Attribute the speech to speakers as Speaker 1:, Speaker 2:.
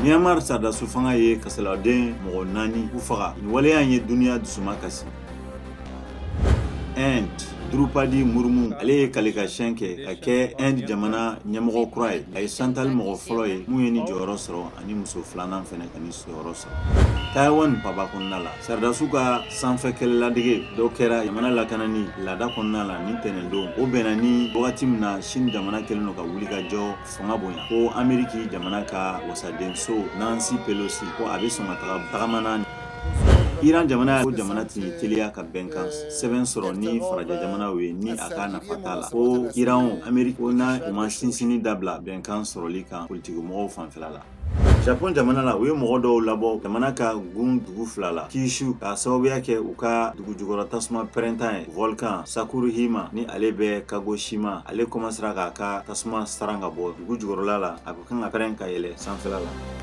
Speaker 1: Myanmar sɔrɔdasi fanga ye kasoladen mɔgɔ 4 u faga. Nin waleya in ye duniya dusuma kasi. Inde, Droupadi Murmu, ale ye kalikansiɲɛ kɛ ka kɛ Inde jamana ɲɛmɔgɔ kura ye. A ye Santal mɔgɔ fɔlɔ ye mun ye ni jɔyɔrɔ sɔrɔ, ani muso filanan fana ka ni jɔyɔrɔ sɔrɔ. Taïwan faba kɔnɔna la, sɔrɔdasiw ka sanfɛ kɛlɛladege dɔ kɛra jamana lakanani laada kɔnɔna la nin tɛnɛndon. O bɛnna ni wagati min na Chine jamana kɛlen don ka wulikajɔ fanga bonya ko Ameriki jamana ka wasadenso Nancy Pelosi, ko a bɛ sɔn ka taga tagama na Iran jamana. Ko jamana tɛ teliya ka bɛnkan sɛbɛn sɔrɔ ni farajɛ jamanaw ye ni a ka nafa t'a la. Ko Iran, Ameriki, ko n'a u ma sinsinni dabila bɛnkan sɔrɔli kan politikimɔgɔw fanfɛla la. Japon jamana la, u ye mɔgɔ dɔw labɔ jamana ka gun dugu fila la Kyushu, k'a sababuya kɛ u ka dugu jukɔrɔ tasuma pɛrɛntan ye, volcan Sakurajima, ni ale bɛ Kagoshima. Ale commencera k'a ka tasuma saran ka bɔ dugu jukɔrɔla la, a bɛ kan ka pɛrɛn ka yɛlɛ sanfɛla la.